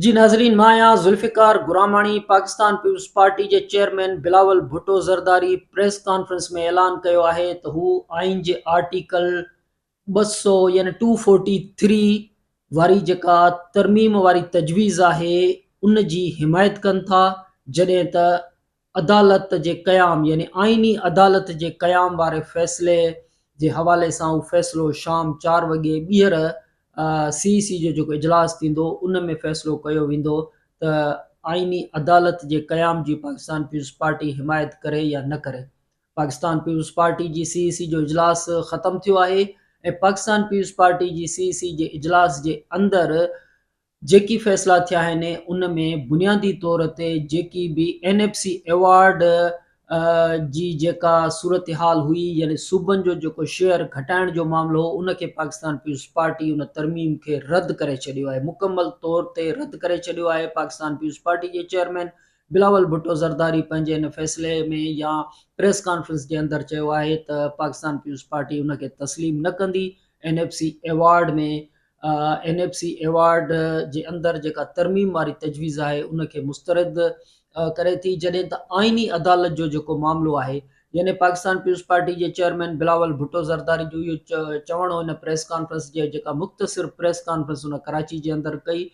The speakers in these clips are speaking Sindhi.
جي ناظرين مان آهيان ذوالفقار گراماڻي پاڪستان پيپلز پارٽي جي chairman Bilawal Bhutto Zardari press conference ۾ اعلان ڪيو آهي ته هو آئين جي آرٽيڪل 200 يعني ٽو فورٽي ٿري واري جيڪا ترميم واري تجويز آهي ان جي حمايت ڪن ٿا جڏهن ته عدالت جي قيام يعني آئيني عدالت جي قيام واري فيصلي جي حوالي سان اهو فيصلو شام چار وڳي ٻيهر سي اي سي جو جيڪو اجلاس ٿيندو ان ۾ فيصلو ڪيو ويندو ته آئيني عدالت جي قيام جي پاڪستان پيپلز پارٽي حمايت ڪري يا نه ڪري. پاڪستان پيپلز پارٽي جي سي اي سي جو اجلاس ختم ٿيو آهي ۽ پاڪستان پيپلز پارٽي جي سي اي سي جي اجلاس جي اندر جيڪي فيصلا ٿيا آهن ان ۾ بنيادي طور تي جيڪي به اين ايف سي ايوارڊ جي جيڪا صورتحال هئي يعني صوبن جو جيڪو شيئر گهٽائڻ جو معاملو هو ان کي پاڪستان پيپلز پارٽي ان ترميم کي رد ڪري ڇڏيو آهي مڪمل طور تي رد ڪري ڇڏيو آهي پاڪستان پيپلز پارٽي جي چيئرمين بلاول ڀٽو زرداري پنهنجي ان فيصلي ۾ يا پريس ڪانفرنس جي اندر چيو آهي ته پاڪستان پيپلز پارٽي ان کي تسليم نه ڪندي N F C award ۾ N F C award جي اندر جيڪا ترميم واري تجويز آهي ان کي مسترد ڪري ٿي جڏهن ته آئيني عدالت جو جيڪو معاملو آهي يعني پاڪستان پيپلز پارٽي جي چيئرمين بلاول ڀٽو زرداري جو اهو چوڻ هو ان پريس ڪانفرنس جي جيڪا مختصر پريس ڪانفرنس ان ڪراچي جي اندر ڪئي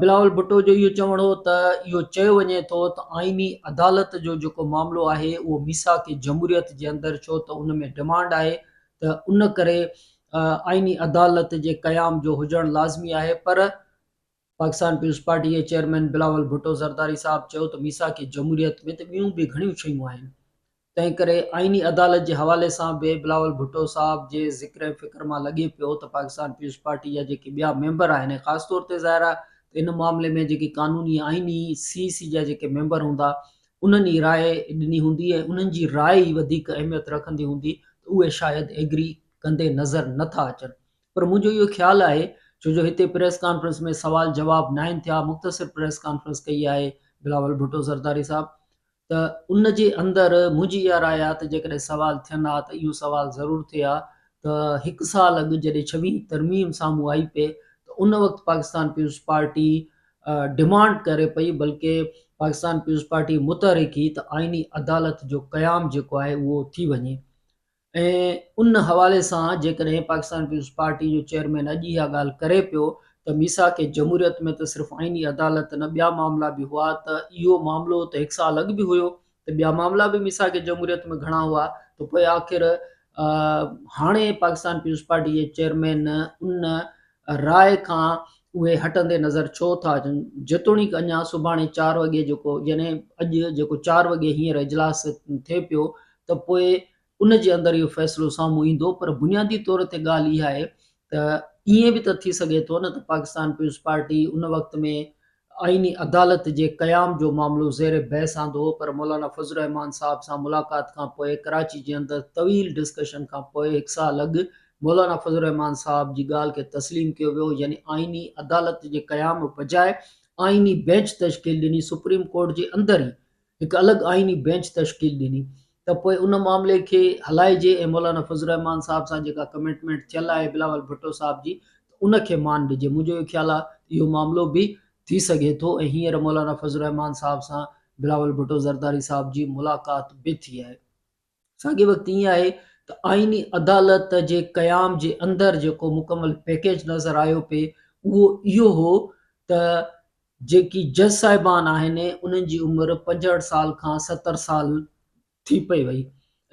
بلاول ڀٽو جو اهو چوڻ هو ته اهو چيو وڃي ٿو ته آئيني عدالت جو جيڪو معاملو آهي اهو ميثاق جمهوريت جي اندر ڇو ته ان ۾ ڊمانڊ آهي ته ان ڪري آئيني عدالت جي قيام جو هجڻ لازمي آهي پر پاڪستان پيپلز پارٽي جي چيئرمين بلاول ڀٽو زرداري صاحب چيو ته ميثاق جمهوريت ۾ ته ٻيون به گهڻيون شيون آهن تنهن ڪري آئيني عدالت جي حوالي سان به بلاول ڀٽو صاحب جي ذڪر ۽ فڪر مان لڳي پيو ته پاڪستان پيپلز پارٽي جا جيڪي ٻيا ميمبر آهن ۽ خاص طور تي ظاهر آهي ته ان معاملي ۾ جيڪي قانوني آئيني سي سي جا جيڪي ميمبر هوندا انهن ئي راء ڏني هوندي ۽ انهن جي راء ئي وڌيڪ اهميت رکندي هوندي ته اهي شايد ايگري ڪندي نظر نه ٿا اچن پر منهنجو اهو خيال آهي ڇو جو هتي پريس ڪانفرنس ۾ سوال جواب ناهن ٿيا مختصر پريس ڪانفرنس ڪئي آهي بلاول ڀٽو زرداري صاحب ته ان جي اندر منهنجي اها راء آهي ته جيڪڏهن سوال ٿين ها ته اهو سوال ضرور ٿئي ها ته هڪ سال اڳ جڏهن ڇويهين ترميم سامهون آئي پئي ته ان وقت پاڪستان پيپلز پارٽي ڊمانڊ ڪري پئي بلڪه پاڪستان پيپلز پارٽي متحرڪ هئي ته آئيني عدالت جو قيام جيڪو آهي اهو ٿي وڃي ۽ ان حوالي سان جيڪڏهن پاڪستان پيپلز پارٽي جو چيئرمين اڄ اها ڳالهه ڪري پيو ته ميثاق جمهوريت ۾ ته صرف آئيني عدالت نه ٻيا معاملا به هئا ته اهو معاملو ته هڪ سال اڳ به هيو ته ٻيا معاملا به ميثاق جمهوريت ۾ گهڻا هئا ته پوء آخر هاڻي پاڪستان پيپلز پارٽي جي چيئرمين ان راء کان اهي هٽندي نظر ڇو ٿا اچن؟ جيتوڻيڪ اڃا سڀاڻي چار وڳي جيڪو يعني اڄ جيڪو چار وڳي هينئر اجلاس ٿئي پيو ته پوء ان جي اندر اهو فيصلو سامهون ايندو پر بنيادي طور تي ڳالهه اها آهي ته ائين به ته ٿي سگهي ٿو نه ته پاڪستان پيپلز پارٽي ان وقت ۾ آئيني عدالت جي قيام جو معاملو زير بحث آندو هو پر مولانا فضل الرحمان صاحب سان ملاقات کان پوء ڪراچي جي اندر طويل ڊسڪشن کان پوء هڪ سال اڳ مولانا فضل الرحمان صاحب جي ڳالهه کي تسليم ڪيو ويو يعني آئيني عدالت جي قيام بجاء آئيني بينچ تشڪيل ڏني سپريم ڪورٽ جي اندر ئي هڪ الڳ آئيني بينچ تشڪيل ڏني ته پوء ان معاملي کي هلائجي ۽ مولانا فضل الرحمان صاحب سان جيڪا ڪمٽمينٽ ٿيل آهي بلاول ڀٽو صاحب جي ته ان کي مان ڏجي منهنجو اهو خيال آهي ته اهو معاملو به ٿي سگهي ٿو ۽ هينئر مولانا فضل الرحمان صاحب سان بلاول ڀٽو زرداري صاحب جي ملاقات به ٿي آهي. ساڳئي وقت ائين آهي ته آئيني عدالت جي قيام جي اندر جيڪو مڪمل پيڪيج نظر آيو پئي اهو اهو هو ته جيڪي جج صاحبان آهن انهن جي عمر 65 سال کان 70 سال ٿي پئي وئي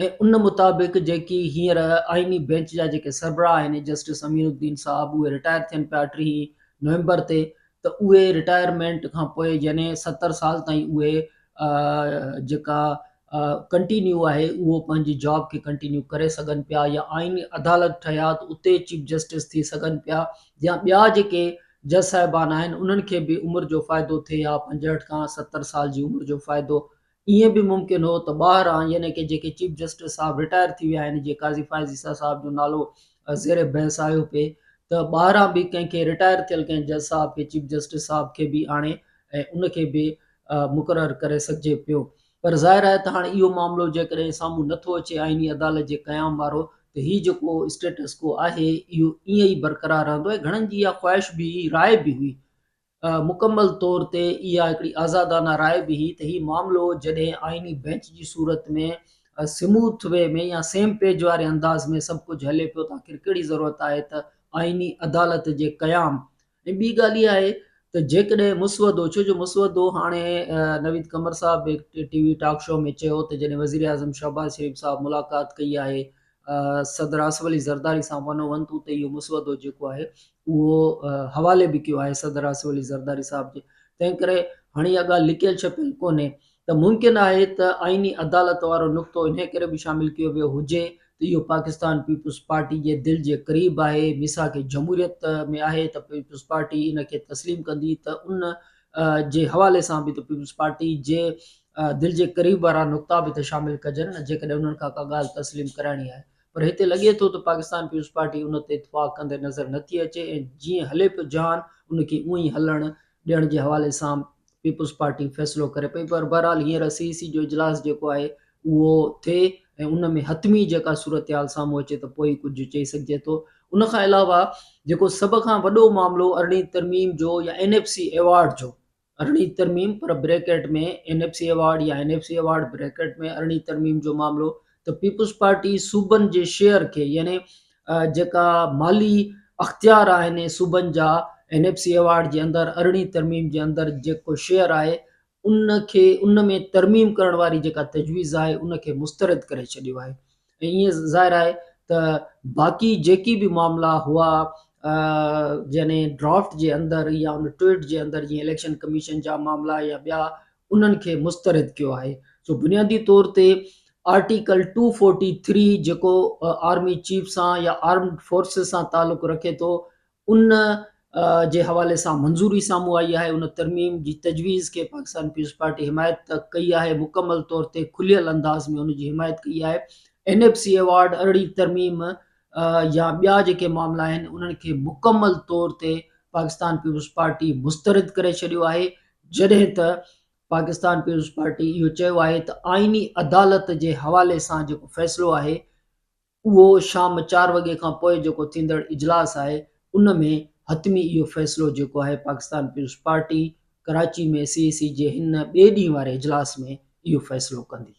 ۽ ان مطابق جيڪي هينئر آئيني بينچ جا جيڪي سربراهه آهن جسٽس امين الدين صاحب اهي رٽائر ٿين پيا ٽيهين نومبر تي ته اهي رٽائرمينٽ کان پوء يعني 70 سال تائين اهي جيڪا ڪنٽينيو آهي اهو پنهنجي جاب کي ڪنٽينيو ڪري سگهن پيا يا آئيني عدالت ٺهيا ته اتي چيف جسٽس ٿي سگهن پيا يا ٻيا جيڪي جج صاحبان آهن انهن کي به عمر جو فائدو ٿئي ها 65 کان 70 سال جي عمر جو فائدو ائين به ممڪن هو ته ٻاهران يعني ڪي جيڪي چيف جسٽس صاحب رٽائر ٿي ويا آهن جيئن قاضي فائز عيسيٰ صاحب جو نالو زير بحث آيو پئي ته ٻاهران به ڪنهن کي رٽائر ٿيل ڪنهن جج صاحب کي چيف جسٽس صاحب کي به آڻي ۽ ان کي به مقرر ڪري سگهجي پيو پر ظاهر آهي ته هاڻي اهو معاملو جيڪڏهن سامهون نٿو اچي آئيني عدالت جي قيام وارو ته هي جيڪو اسٽيٽس ڪو آهي اهو ائين ئي برقرار رهندو ۽ گهڻن جي اها خواهش به هئي راء به هئي. مڪمل طور تي اها هڪڙي آزادانه راء به هئي ته هي معاملو جڏهن آئيني بئنچ جي صورت ۾ سموٿ وي ۾ يا سيم پيج واري انداز ۾ سڀ ڪجهه هلي پيو ته آخر ڪهڙي ضرورت آهي ته آئيني عدالت جي قيام ۽ ٻي ڳالهه اها آهي ته جيڪڏهن مسودو ڇو جو مسودو هاڻي نويد قمر صاحب به هڪ ٽي وي ٽاڪ شو ۾ چيو ته جڏهن وزيراعظم شهباز شريف صاحب ملاقات ڪئي آهي صدر آصف علي زرداري سان ون او ون ته اتي اهو مسودو جيڪو آهي اهو حوالي به ڪيو آهي صدر آصف علي زرداري صاحب جي تنهن ڪري هاڻي اها ڳالهه لڪيل ڇپيل ڪونهي ته ممڪن آهي ته آئيني عدالت وارو نقطو انهيء ڪري به شامل ڪيو ويو هجي ته اهو پاڪستان پيپلز پارٽي جي دل جي قريب آهي، ميثاق جمهوريت ۾ آهي ته پيپلز پارٽي ان کي تسليم ڪندي ته ان جي حوالي سان به ته پيپلز پارٽي جي دل جي قريب وارا نقطا به ته شامل ڪجن نه جيڪڏهن انهن کان ڪا ڳالهه تسليم ڪرائڻي آهي پر هتي لڳي ٿو ته پاڪستان پيپلز پارٽي ان تي اتفاق ڪندي نظر نٿي اچي ۽ جيئن هلي پيو جهان ان کي اونئين ئي هلڻ ڏيڻ جي حوالي سان پيپلز پارٽي فيصلو ڪري پئي پر بهرحال هينئر سي سي جو اجلاس جيڪو آهي اهو ٿئي ۽ ان ۾ حتمي جيڪا صورتحال سامهون اچي ته پوء ئي ڪجهه چئي سگهجي ٿو ان کان علاوه جيڪو سڀ کان وڏو معاملو ارڙهين ترميم جو يا اين ايف سي ايوارڊ جو ارڙهين ترميم پر bracket ۾ N F C award يا N F C award bracket ۾ ارڙهين ترميم جو معاملو ته پيپلز پارٽي صوبن جي شيئر کي يعني جيڪا مالي اختيار آهن صوبن جا اين ايف سي ايوارڊ جي اندر ارڙهين ترميم جي اندر جيڪو شيئر آهي ان کي ان ۾ ترميم ڪرڻ واري جيڪا تجويز آهي ان کي مسترد ڪري ڇڏيو آهي ۽ ائين ظاهر آهي ته باقي جيڪي به معاملا هئا يعني ڊرافٽ جي اندر يا ان ٽوئيٽ جي اندر جيئن اليڪشن ڪميشن جا معاملا يا ٻيا انهن کي مسترد ڪيو آهي سو بنيادي طور تي آرٽيڪل ٽو فورٽي ٿري جيڪو آرمي چيف سان يا آرمڊ فورسز سان تعلق رکي ٿو ان جي حوالي سان منظوري سامهون آئي آهي ان ترميم جي تجويز کي پاڪستان پيپلز پارٽي حمايت ڪئي آهي مڪمل طور تي کليل انداز ۾ ان جي حمايت ڪئي آهي اين ايف سي ايوارڊ ارڙهين ترميم يا ٻيا جيڪي معاملا آهن انهن کي مڪمل طور تي پاڪستان پيپلز پارٽي مسترد ڪري ڇڏيو آهي جڏهن ته پاڪستان پيپلز پارٽي اهو چيو آهي ته آئيني عدالت جي حوالي سان جيڪو فيصلو آهي اهو شام چار وڳي کان پوء جيڪو ٿيندڙ اجلاس آهي ان ۾ حتمي اهو فيصلو جيڪو آهي Pakistan peoples party Karachi ۾ C C جي هن ٻئي ڏينهن واري اجلاس ۾ اهو فيصلو ڪندي.